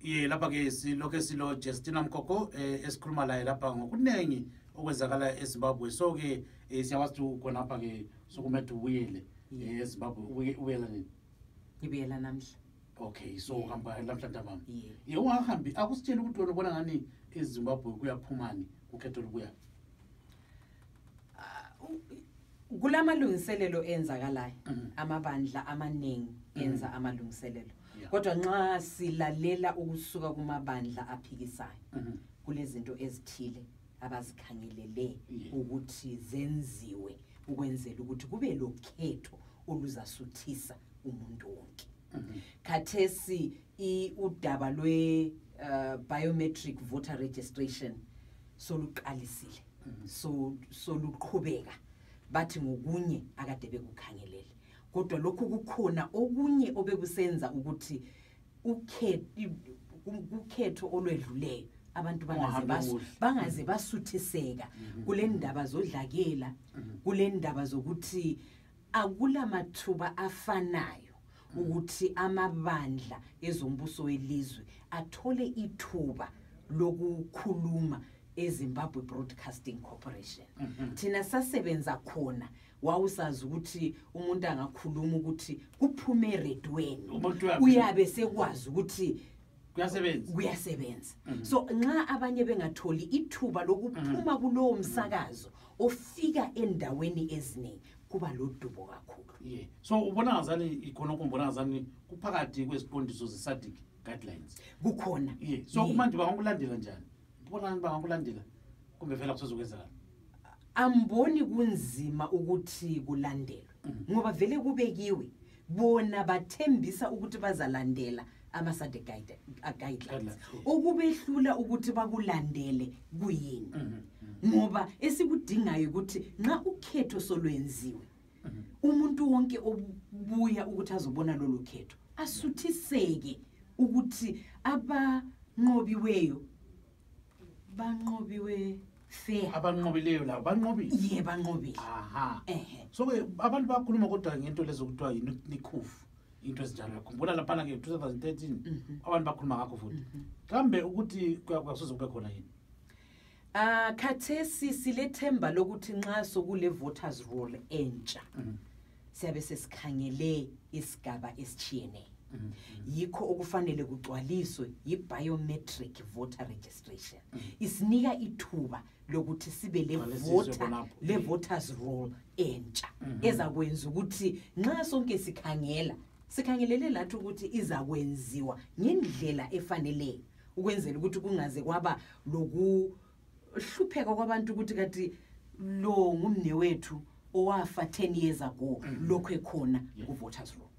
Ye lapha ke silokho silo Justina Mkoko esikhuluma la lapha ngokunengi okwenzakala eZimbabwe. So ke siyawazi khona lapha ke sokumethe ubuyele eZimbabwe ubuyela nini? Ngibuyela namhla. Okay, so hamba namhlanje mama. Ye ungahambi akusitshela ukuthi wena ubona ngani eZimbabwe kuyaphumani ukhetho lokuya. Kulamalungiselelo enzakalayo amabandla amaningi enza amalungiselelo. Kodwa nxa silalela ukusuka kumabandla aphikisayo kulezinto ezithile abazikhangelele ukuthi zenziwe ukwenzela ukuthi kube lokhetho oluzasuthisa umuntu wonke. Khathesi udaba lwe biometric voter registration soluqalisile soluqhubeka bathi ngokunye akade bekukhangelele. Kodwa lokhu kukhona okunye obekusenza ukuthi ukhetho olwedluleyo abantu bangaze basuthiseka kule ndaba zodlakela, kule ndaba zokuthi akulamathuba afanayo ukuthi amabandla ezombuso welizwe athole ithuba lokukhuluma eZimbabwe Broadcasting Corporation. Thina sasebenza khona wawusazi ukuthi umuntu angakhuluma ukuthi kuphume eredweni uyabe sekwazi ukuthi kuyasebenza. So nxa abanye bengatholi ithuba lokuphuma kulowo msakazo ofika endaweni eziningi kuba lodubo kakhulu. So ubona ngazani ikhona ukumbona ngazani kuphakathi kweziqondiso zeSADC guidelines kukhona. So manje bangakulandela njani? Ubona bangakulandela kumbe vela kusezokwenzakala? Amboni kunzima ukuthi kulandelwe ngoba vele kubekiwe bona bathembisa ukuthi bazalandela ama-SADC guidelines. Ukubehlula ukuthi bakulandele kuyini ngoba esikudingayo ukuthi nxa ukhetho solwenziwe umuntu wonke obuya ukuthi azobona lolu khetho asuthiseke ukuthi abanqobiweyo banqobiwe fair. Abanqobileyo la banqobile. Banqobile. So abantu bakhuluma kodwa ngento lezo kuthiwa yinikhufu into ezinjalo. Yakhumbula lapha ke 2013 abantu bakhuluma ngakho futhi. Kambe ukuthi kuyasoze kube khona yini? Khathesi silethemba lokuthi nxa sokule voters roll entsha siyabe sesikhangele isigaba esichiyene. Yikho okufanele kugcwaliswe biometric voter registration. Isinika ithuba lokuthi sibe le voters roll entsha ezakwenza ukuthi nxa sonke sikhangelele lathi ukuthi izakwenziwa ngendlela efaneleyo ukwenzela ukuthi kungaze kwaba lokuhlupheka kwabantu ukuthi kathi lo ngumne wethu owafa 10 years ago lokho ekhona ku voters roll.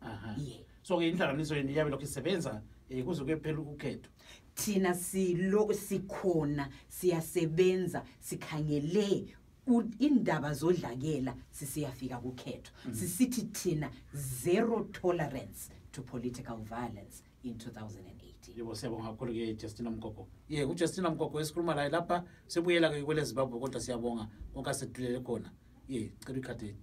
So ke inhlanganiso yeni yabe lokho isebenza kuze kuyephela ukhetho. Thina sikhona siyasebenza sikhangele indaba zodlakela sisiyafika kukhetho. Sisithi thina zero tolerance to political violence in 2018. Yebo siyabonga kakhulu ke Justina Mkoko. uJustina Mkoko esikhuluma la lapha sebuyela ke kwele Zimbabwe kodwa siyabonga konke asedulele khona. Cela ikhathi